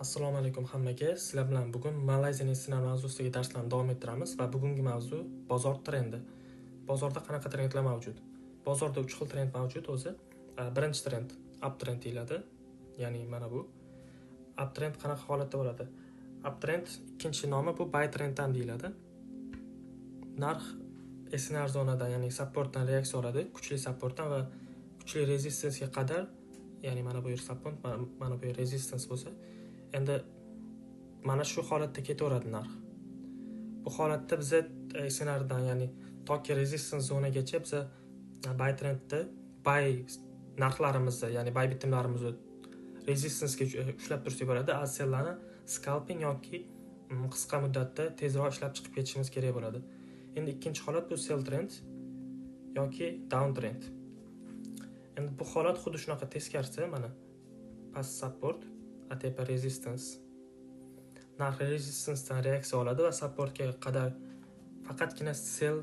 Assalomu alaykum hammaga. Sizlar bilan bugun Malayziyaning sinov mavzusidagi darslarni davom ettiramiz va bugungi mavzu bozor trendi. Bozorda qanaqa trendlar mavjud? Bozorda 3 xil trend mavjud o'zi. Birinchi trend uptrend deyiladi. Ya'ni mana bu. Uptrend qanaqa holatda bo'ladi? Uptrend ikkinchi nomi bu buy trend ham deyiladi. Narx SNR zonadan, ya'ni supportdan reaksiya oladi, kuchli supportdan va kuchli resistancega qadar, ya'ni mana bu yer support, mana bu yer resistance bo'lsa, endi mana shu holatda ketaveradi narx. Bu holatda biza SNRdan, ya'ni toki resistance zonagacha biza buy trendda buy narxlarimizni, ya'ni buy bitimlarimizni resistancega ushlab tursak bo'ladi. Selllarni scalping yoki qisqa muddatda tezroq ishlab chiqib ketishimiz kerak bo'ladi. Endi ikkinchi holat bu sell trend yoki down trend. Endi bu holat xuddi shunaqa teskarisi, mana past support, ATP resistance. Narx resistancedan reaksiya oladi va supportga qadar faqatgina sell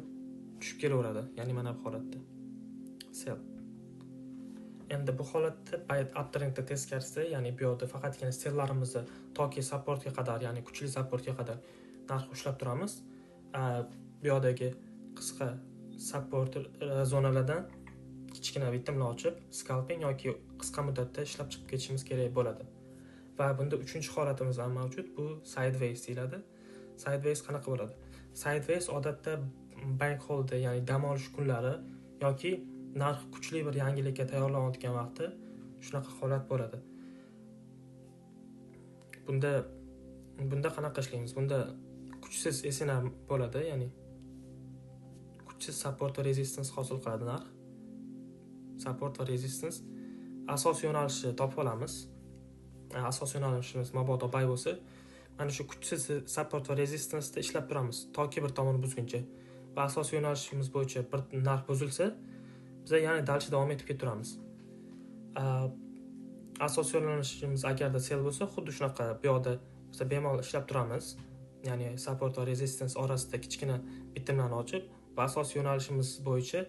tushib kelaveradi. Ya'ni mana bu holatda sell. Endi bu holatda buy uptrendda teskarisi, ya'ni bu yerda faqatgina selllarimizni toki supportga qadar, ya'ni kuchli supportga qadar narx ushlab turamiz. Bu yerdagi qisqa support zonalardan kichkina bitimlar ochib, scalping yoki qisqa muddatda ishlab chiqib ketishimiz kerak bo'ladi. Va bunda uchinchi holatimiz ham mavjud, bu sideways deyiladi. Sideways qanaqa bo'ladi? Sideways odatda bank holiday, ya'ni dam olish kunlari yoki narx kuchli bir yangilikka tayyorlanayotgan vaqtda shunaqa holat bo'ladi. Bunda qanaqa ishlaymiz? Bunda kuchsiz SNR bo'ladi, ya'ni kuchsiz support va resistance hosil qiladi narx. Support va resistance asosiy yo'nalishni topib olamiz. Asosiy yo'nalishimiz mabodo buy bo'lsa, mana shu kuchsiz support va resistanceda ishlab turamiz toki bir tomoni buzguncha. Va asosiy yo'nalishimiz bo'yicha bir narx buzilsa, biz yana dalchi davom etib ketaveramiz. Asosiy yo'nalishimiz agarda sell bo'lsa, xuddi shunaqa bu yoqda biz bemalol ishlab turamiz. Ya'ni support va resistance orasida kichkina bitimlarni ochib va asosiy yo'nalishimiz bo'yicha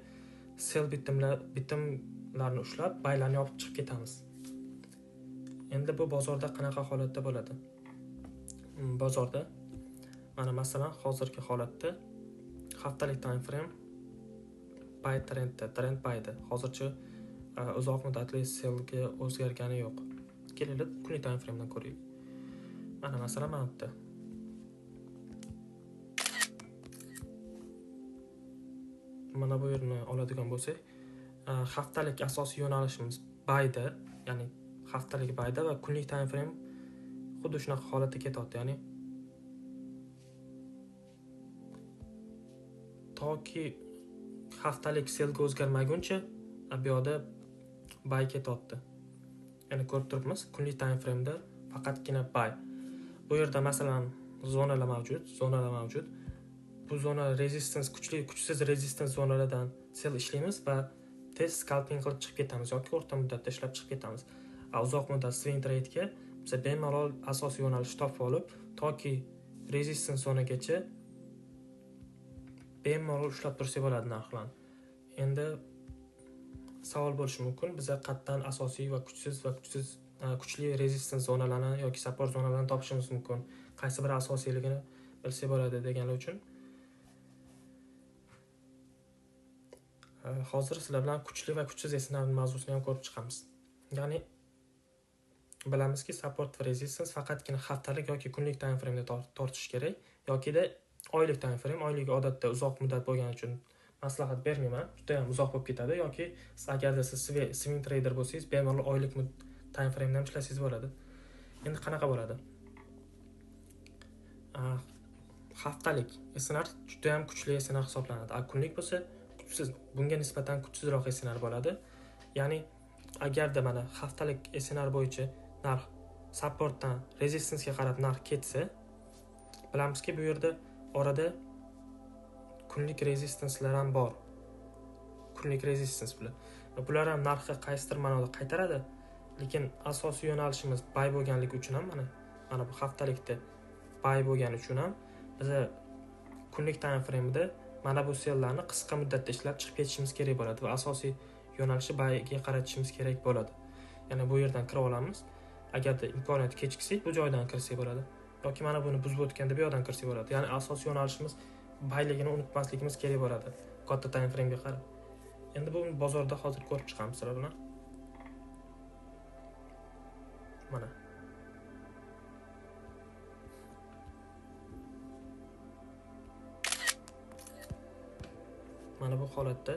sell bitimlarni ushlab, buylarni yopib chiqib ketamiz. Endi bu bozorda qanaqa holatda bo'ladi? Bozorda mana masalan hozirgi holatda haftalik time frame buy trendda, trend buyda. Hozircha uzoq muddatli sellga o'zgargani yo'q. Kelinglar kunlik time framedan ko'raylik. Mana masalan mana bu yerda mana bu yerni oladigan bo'lsak, haftalik asosiy yo'nalishimiz buyda, ya'ni haftalik buyda va kunlik time frame xuddi shunaqa holatda ketyapti, ya'ni toki haftalik sellga o'zgarmaguncha bu yoqda buy ketyapti. Ya'ni ko'rib turibmiz, kunlik time frame'da faqatgina buy. Bu yerda masalan zonalar mavjud, zonalar mavjud. Bu zona resistance, kuchli, kuchsiz resistance zonalaridan sell ishlaymiz va tez scalping qilib chiqib ketamiz yoki o'rta muddatda ishlab chiqib ketamiz. Uzoq muddat swing trade'ga biz bemalol asosiy yo'nalish topib olib, toki resistance zonagacha bemalol ushlab tursak bo'ladi narxlarni. Endi savol bo'lishi mumkin, biz qayerdan asosiy va kuchsiz kuchli resistance zonalarini yoki support zonalarini topishimiz mumkin, qaysi biri asosiyligini bilsak bo'ladi deganlar uchun hozir sizlar bilan kuchli va kuchsiz SNR mavzusini ham ko'rib chiqamiz. Ya'ni bilamizki, support va resistance faqatgina haftalik yoki kunlik time frame'da tortish kerak yokida oylik time frame. Oylik odatda uzoq muddat bo'lgani uchun maslahat bermayman, juda ham uzoq bo'lib ketadi yoki agarda siz swing trader bo'lsangiz, bemalol oylik time frame'da ham ishlasangiz bo'ladi. Endi qanaqa bo'ladi? Haftalik SNR juda ham kuchli SNR hisoblanadi. Kunlik bo'lsa kuchsiz, bunga nisbatan kuchsizroq SNR bo'ladi. Ya'ni agarda mana haftalik SNR bo'yicha narx supportdan resistancega qarab narx ketsa, bilamizki bu yerda orada kunlik resistancelar ham bor. Kunlik resistance bular. Bular ham narxi qaysidir ma'noda qaytaradi, lekin asosiy yo'nalishimiz buy bo'lganligi uchun ham mana bu haftalikda buy bo'lgani uchun ham biz kunlik time frame'da mana bu selllarni qisqa muddatda ishlab chiqib ketishimiz kerak bo'ladi va asosiy yo'nalishni buyga qaratishimiz kerak bo'ladi. Ya'ni bu yerdan kirib olamiz. Agarda imkoniyat kechiksak, bu joydan kirsak bo'ladi. Yoki mana buni buzib o'tganda bu yoqdan kirsak bo'ladi. Ya'ni asosiy yo'nalishimiz bayligini unutmasligimiz kerak bo'ladi. Katta time frame'ga qarab. Endi bu bozorda hozir ko'rib chiqamiz sizlar bilan. Mana. Mana bu holatda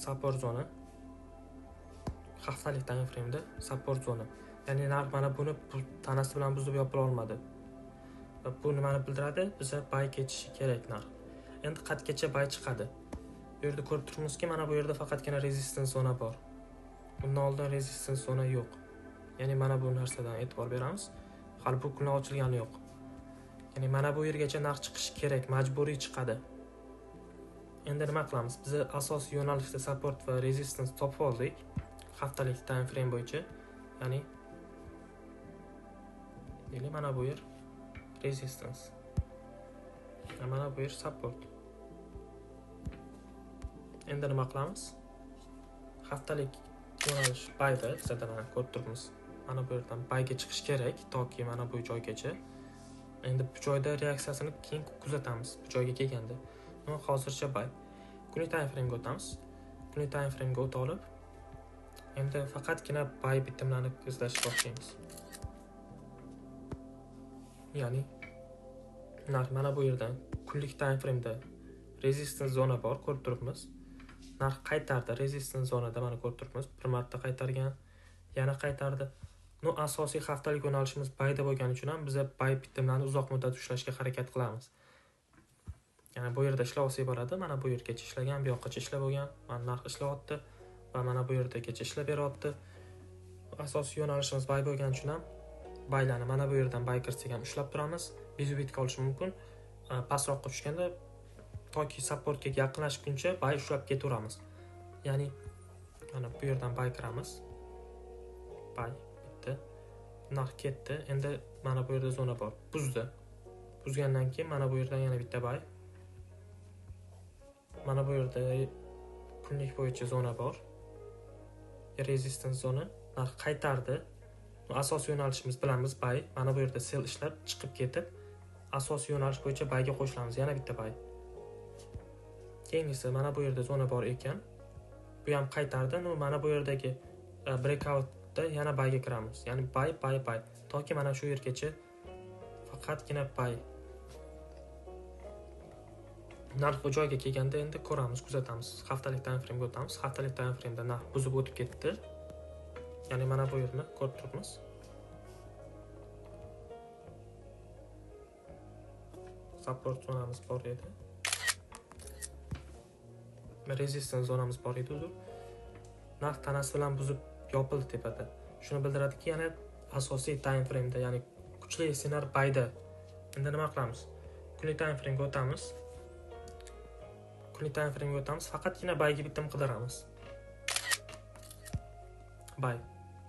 support zona, haftalik time frame'da support zona. Ya'ni narx mana buni tanasi bilan buzib yopila olmadi. Va bu nimani bildiradi? Biza buy ketishi kerak narx. Endi qatgacha buy chiqadi. Bu yerda ko'rib turibmizki, mana bu yerda faqatgina resistance zona bor. Bundan oldin resistance zona yo'q. Ya'ni mana bu narsadan e'tibor beramiz. Hali bu kunlar ochilgani yo'q. Ya'ni mana bu yergacha narx chiqishi kerak, majburiy chiqadi. Endi nima qilamiz? Biz asosiy yo'nalishda support va resistance topib oldik haftalik time frame bo'yicha. Ya'ni mana bu yer resistance. Mana bu yer support. Endi nima qilamiz? Haftalik yo'nalish buyda bizda mana ko'rib turibmiz. Mana bu yerdan buyga chiqish kerak toki mana bu joygacha. Endi bu joyda reaksiyasini keyin kuzatamiz bu joyga kelganda. Ama hozircha buy. Kunlik time frame'ga o'tamiz. Kunlik time frame'ga o'ta olib, endi faqatgina buy bitimlarni izlashga boshlaymiz. Ya'ni narx mana bu yerdan kunlik time frame'da resistance zona bor, ko'rib turibmiz. Narx qaytardi, resistance zonada mana ko'rib turibmiz. Bir marta qaytargan, yana qaytardi. No, asosiy haftalik yo'nalishimiz buyda bo'lgani uchun ham biz buy bitimlarni uzoq muddat ushlashga harakat qilamiz. Ya'ni bu yerda ishlab olsak bo'ladi. Mana bu yergacha ishlagan, bu yoqqacha ishlab bo'lgan, mana narx ishlayapti va mana bu yerdagacha ishlab beryapti. Asosiy yo'nalishimiz buy bo'lgani uchun ham buylarni mana bu yerdan buy kirsak ham ushlab turamiz. Bezubitga olish mumkin. Pastroqqa tushganda toki supportga yaqinlashguncha buy ushlab ketaveramiz. Ya'ni mana bu yerdan buy kiramiz. Buy bitti. Narx ketdi. Endi mana bu yerda zona bor. Buzdi. Buzgandan keyin mana bu yerdan yana bitta buy. Mana bu yerda kunlik bo'yicha zona bor. Resistance zona. Narx qaytardi. Asosiy yo'nalishimiz bilamiz buy. Mana bu yerda sell ishlab chiqib ketib, asosiy yo'nalish bo'yicha buyga qo'shilamiz. Yana bitta buy. Keyingisi mana bu yerda zona bor ekan. Bu ham qaytardi. No, mana bu yerdagi breakoutda yana buyga kiramiz. Ya'ni buy, buy, buy. Toki mana shu yergacha faqatgina buy. Narx bu joyga kelganda endi ko'ramiz, kuzatamiz. Haftalik time frame'ga o'tamiz. Haftalik time frame'da narx buzib o'tib ketdi. Ya'ni mana bu yerni ko'rib turibmiz. Support zonamiz bor edi. Resistance zonamiz bor edi uzr. Narx tanasi bilan buzib yopildi tepada. Shuni bildiradiki, yana asosiy time frame'da, ya'ni kuchli ssenar buyda. Endi nima qilamiz? Kunlik time frame'ga o'tamiz. Kunlik time frame'ga o'tamiz, faqatgina buyga bitim qidiramiz. Buy.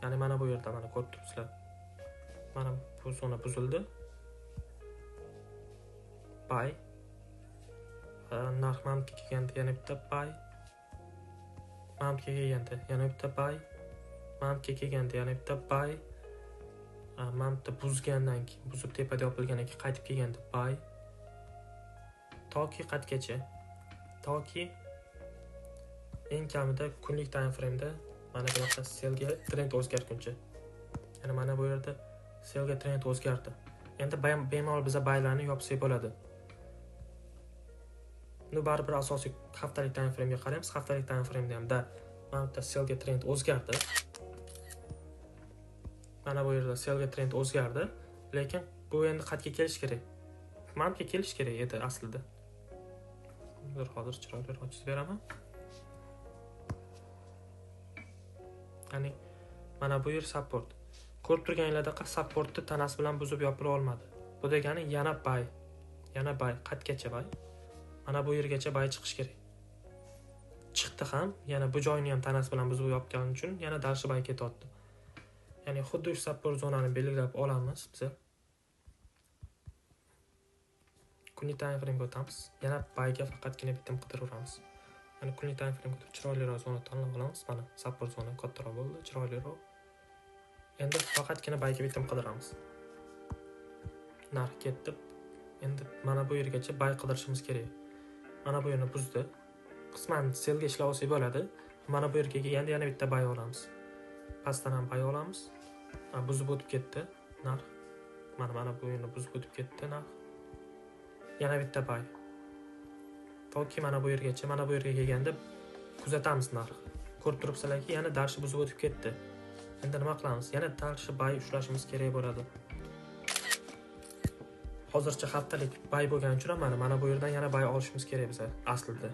Ya'ni mana bu yerda mana ko'rib turibsizlar. Mana bu zona buzildi. Buy. Narx mana bu yerga kelganda yana bitta buy. Mana bu yerga kelganda yana bitta buy. Mana bu yerga kelganda yana bitta buy. Mana bu yerda buzgandan keyin, buzib tepada yopilgandan keyin qaytib kelganda buy. Toki qatgacha, toki eng kamida kunlik time frame'da mana bunaqa sellga trend o'zgarguncha. Ya'ni mana bu yerda sellga trend o'zgardi. Endi bemalol biza buylarni yopsak bo'ladi. No, baribir asosiy haftalik time frame'ga qaraymiz. Haftalik time frame'da ham da mana bu yerda sellga trend o'zgardi. Mana bu yerda sellga trend o'zgardi, lekin bu endi qatga kelish kerak. Mana bu yerga kelish kerak edi aslida. Bir hozir chiroyliroq chizib beraman. Ya'ni mana bu yer support. Ko'rib turganinglardaqa supportni tanasi bilan buzib yopila olmadi. Bu degani yana buy. Yana buy, qatgacha buy. Mana bu yergacha buy chiqish kerak. Chiqdi ham, yana bu joyni ham tanasi bilan buzib yopgani uchun yana dalshi buy ketyapti. Ya'ni xuddi shu support zonani belgilab olamiz biz. Kunlik time frame'ga o'tamiz. Yana buyga faqatgina bitim qidiraveramiz. Ya'ni kunlik time frame'ga o'tib chiroyliroq zona tanlab olamiz. Mana support zona kattaroq bo'ldi, chiroyliroq. Endi faqatgina buyga bitim qidiramiz. Narx ketdi. Endi mana bu yergacha buy qidirishimiz kerak. Mana bu yerni buzdi. Qisman sellga ishlab olsak bo'ladi. Mana bu yerga kelganda yana bitta buy olamiz. Pastdan ham buy olamiz. Buzib o'tib ketdi narx. Mana bu yerni buzib o'tib ketdi narx. Yana bitta buy. Toki mana bu yergacha, mana bu yerga kelganda kuzatamiz narxni. Ko'rib turibsizlarki, yana darshi buzib o'tib ketdi. Endi nima qilamiz? Yana darshi buy ushlashimiz kerak bo'ladi. Hozircha haftalik buy bo'lgani uchun ham mana bu yerdan yana buy olishimiz kerak biza aslida.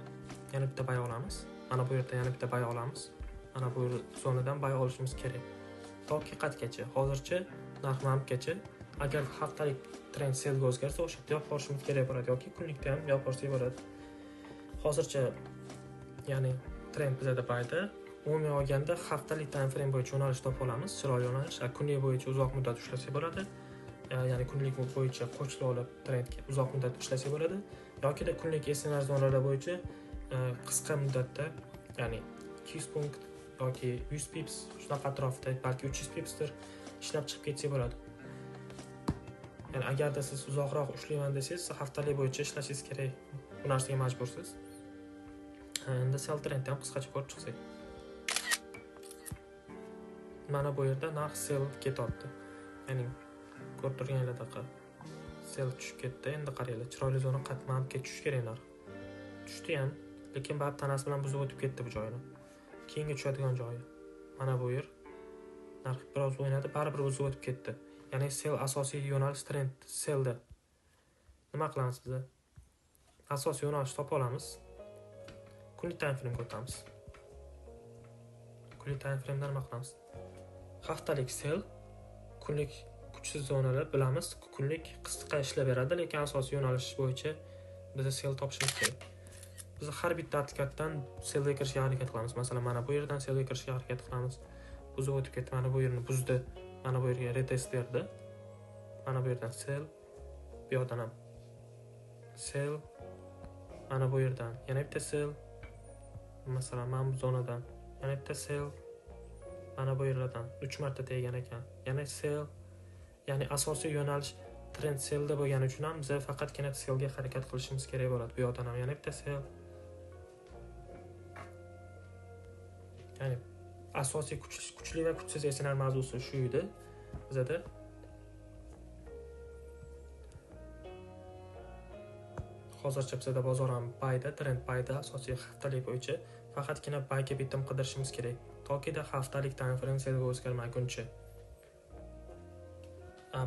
Yana bitta buy olamiz. Mana bu yerdan yana bitta buy olamiz. Mana bu zonadan buy olishimiz kerak. Toki qatgacha. Hozircha narx mangacha. Agar haftalik trend sellga o'zgarsa, o'sha yerda yopib olishimiz kerak bo'ladi yoki kunlikda ham yopib olsak bo'ladi. Hozircha ya'ni trend bizada buyda. Umumiy olganda haftalik time frame bo'yicha yo'nalish topib olamiz, chiroyli yo'nalish. Kunlik bo'yicha uzoq muddat ushlasak bo'ladi. Ya'ni kunlik bo'yicha qo'shila olib trendga uzoq muddat ishlasak bo'ladi yokida kunlik SNR zonalar bo'yicha qisqa muddatda, ya'ni 200 punkt yoki 100 pips shunaqa atrofda, balki 300 pipsdir ishlab chiqib ketsak bo'ladi. Ya'ni agarda siz uzoqroq ushlayman desangiz, haftalik bo'yicha ishlashingiz kerak. Bu narsaga majbursiz. Endi sell trendni ham qisqacha ko'rib chiqsak. Mana bu yerda narx sell ketyapti. Ya'ni ko'rib turganlardaqa sell tushib ketdi. Endi qaranglar, chiroyli zona qatmanibga tushish kerak narx. Tushdi ham, lekin baribir tanasi bilan buzib o'tib ketdi bu joyini. Keyingi tushadigan joyi mana bu yer. Narx biroz o'ynadi, baribir buzib o'tib ketdi. Ya'ni sell asosiy yo'nalish trend sellda. Nima qilamiz biz? Asosiy yo'nalish topa olamiz. Kunlik time frame'ga o'tamiz. Kunlik time frame'da nima qilamiz? Haftalik sell, kunlik kuchsiz zonalar bilamiz, kunlik qisqa ishlab beradi, lekin asosiy yo'nalish bo'yicha biz sell topishimiz kerak. Biz har bitta atkatdan sellga kirishga harakat qilamiz. Masalan, mana bu yerdan sellga kirishga harakat qilamiz. Buzib o'tib ketdi, mana bu yerni buzdi, mana bu yerga retest berdi. Mana bu yerdan sell, bu yoqdan ham sell, mana bu yerdan yana bitta sell. Masalan, mana bu zonadan yana bitta sell, mana bu yerlardan 3 marta tegan ekan. Yana sell. Ya'ni asosiy yo'nalish trend sellda bo'lgani uchun ham biz faqatgina sellga harakat qilishimiz kerak bo'ladi. Bu yoqdan ham yana bitta sell. Ya'ni asosiy kuchli va kuchsiz SNR mavzusi shu edi bizada. Hozircha bizada bozor ham buyda, trend buyda, asosiy haftalik bo'yicha faqatgina buyga bitim qidirishimiz kerak. Tokida haftalik time frame sellga o'zgarmaguncha.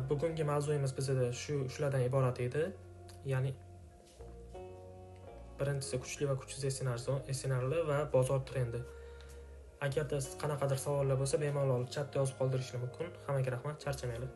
Bugungi mavzuyimiz bizada shulardan iborat edi. Ya'ni birinchisi kuchli va kuchsiz SNRli va bozor trendi. Agarda qanaqadir savollar bo'lsa, bemalol chatda yozib qoldirishingiz mumkin. Hammaga rahmat, charchamanglar.